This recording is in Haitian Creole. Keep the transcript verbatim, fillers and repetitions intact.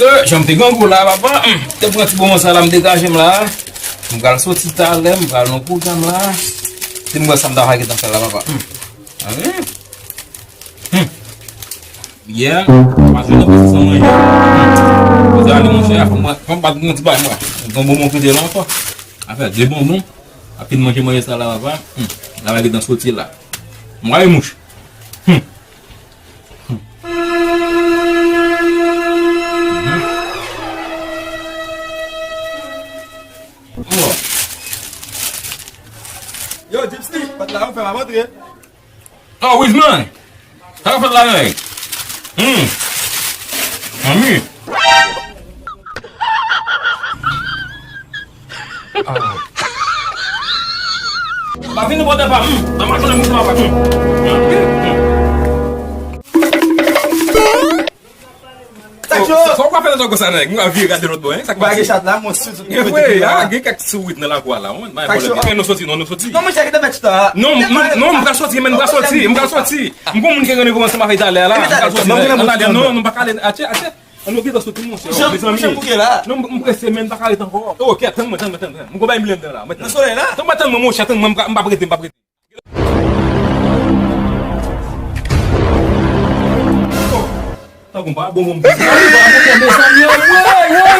Eh, jan m te grangou la, papa. Hmm. Te pran ti moman sa la, m degaje m la. M pral soti talè, m pral nan pwogram la. Se m wè sa m ta gentan fè la, papa. Hmm. Ah, wi. Hmm. Yè, m pa jwenn anpil san manje. Hmm. Kote ale, monchè, fò m, fò m bat yon ti bay, mwen. Yon bonbon kote la ankò. Afè de bonbon. Apil manje, manje sa la, papa. Hmm. La, va gentan soti la. M wè mouch. Hmm. Yo, Gypsy, pat la, ou fè m ap antre. Oh, Wisman! Sa w fè la, nèg? Hmm. Manmi. Pa vin nan bòdè pa m. Nan machann nan mouton apa. Sa k yo? Sa w pa fè nan zògo sa, nèg? Mwen vire gade lòt bò, hein? Sa k pase? Chat la, mwen sou tout. Gen kèk sourit nan lakou a la, wi. Sa k yo? Nou soti, non, nou soti. Non, mwen chèk de mèt chita. Non, non, non, m pral soti, men m pral soti, m pral soti. M gon moun ki gen randevou ansanm avè talè a la. M pral soti. Non, non, m pa ka ale. Atye, atye. An nou gentan soti, monchè. Mezanmi. Non, m prese, men m pa ka ret ankò. Oh, kèt, tann mwen, tann mwen, tann mwen. M gon bay m blender la, mwen tann. Nan solèy la? Tann mwen, tann mwen, monchè, tann mwen, m pa, m pa prete, m pa prete. Tankou m pa bon, bon, bon. Tankou m pa bon, bon, mezanmi. Woy, woy,